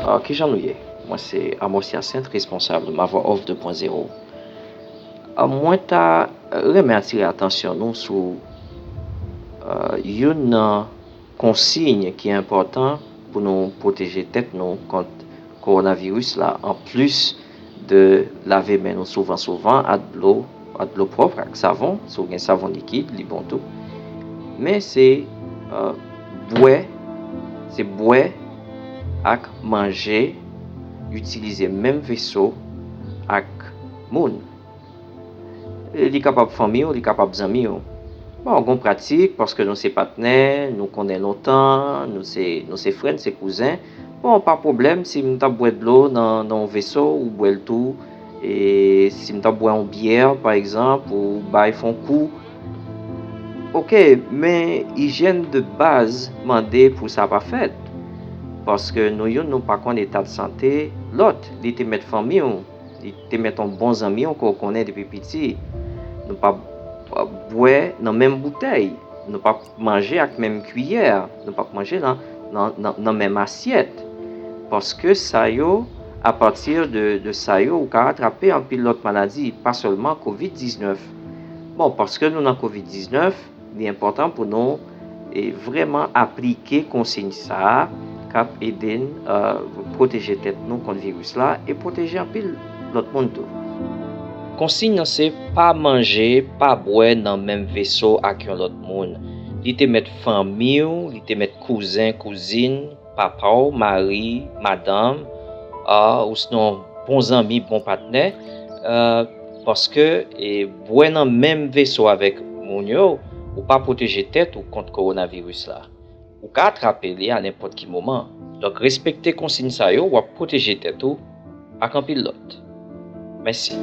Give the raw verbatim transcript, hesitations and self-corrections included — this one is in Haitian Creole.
Ah, kijan nou ye? Mwen se Amos Hyacinthe, responsab Mavwa Off de pwen zewo. Ah, mwen ta renmen atire atansyon nou sou, ah, youn nan konsiy ki enpòtan pou nou pwoteje tèt nou kont kowonaviris la, anplis de lave men nou souvan souvan ak dlo, ak dlo pwòp, ak savon. Si w gen savon likid, li bon tou. Men se, euh, bwè, se bwè ak manje, itilize menm veso ak moun. E li kapab fanmi w, li kapab zanmi w. Bon, gon pratik, paske nou se patnè, nou konnen lontan, nou se, nou se frè, nou se kouzen. Bon, pa pwoblèm, si m t ap bwè dlo nan, nan yon veso, ou bwè l tou. E si m t ap bwè yon byè, pa egzanp, ou bay fè yon kou. Oke, men ijyèn de baz mande pou sa pa fèt. Paske nou youn, nou pa konn eta de sante lòt. Li te mèt fanmi w, li te mèt yon bon zanmi w ke w konnen depi piti. Nou p ap, euh, bwè nan menm boutèy. Nou p ap manje ak menm kiyè. Nou p ap manje nan, nan, nan, nan menm asyèt. Paske sa yo, apati de, de sa yo, ou ka atrape anpil lòt maladi, pa sèlman kovid diznèf. Bon, paske nou nan kovid diznèf, li enpòtan pou nou, e, vrèman aplike konsiy sa a k ap ede n, euh, pwoteje tèt nou kont viris la e pwoteje anpil lòt moun tou. Konsiy nan se pa manje, pa bwè nan menm veso ak yon lòt moun. Li te mèt fanmi w, li te mèt kouzen, kouzin, papa w, mari, madanm, a, ou sinon bon zanmi, bon patnè, euh, paske, e, bwè nan menm veso avèk moun yo, ou pa pwoteje tèt ou kont kowonaviris la. Ou ka atrape li a nenpòt ki moman. Donk, respekte konsiy sa yo, w ap pwoteje tèt ou ak anpil lòt. Mèsi.